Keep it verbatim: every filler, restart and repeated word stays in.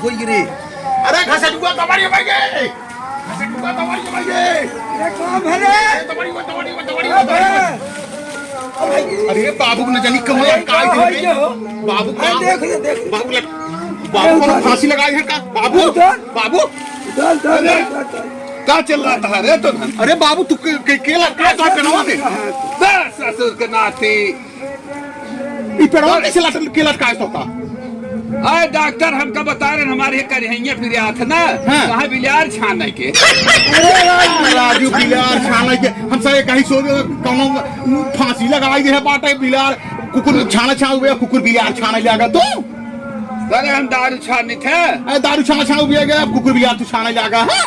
होई रे। अरे घसटुआ तबाड़ी भाई ये। घसटुआ तबाड़ी भाई ये। अरे कौन है रे? तबाड़ी, तबाड़ी, तबाड़ी, तबाड़ी। अरे बाबू ने जानी कमर अरे, लटकाई का है हो रे। ये हो? बाबू अरे का? देख, देख। बाबू लट-, बाबू अरे को उधर। फांसी लगाई है का? बाबू, उधर। बाबू। उधर, उधर, अरे, उधर, उधर। का चल रहा था रे तो धन? अरे बाबू तू के, के, के लटका तो पेड़वा में। बस ससुर के नाती। ई पेड़वा कैसे लट-, के लटकाए तो का? अरे डॉक्टर, हमका बता रहे हैं, हमारे ये करिहैया फिर आथ ना, हाँ। कहाँ बिलार छाने के। अरे राजू, बिलार छाने के, हम सब कहीं सो कौनो फांसी लगाई दे है बाटे बिलार, कुकुर छाना छाऊ बे, कुकुर बिलार छाने जागा तू। अरे हम दारू छानी थे। अरे दारू छाना छाऊ बे गया, कुकुर बिलार तू छाने जागा, हाँ?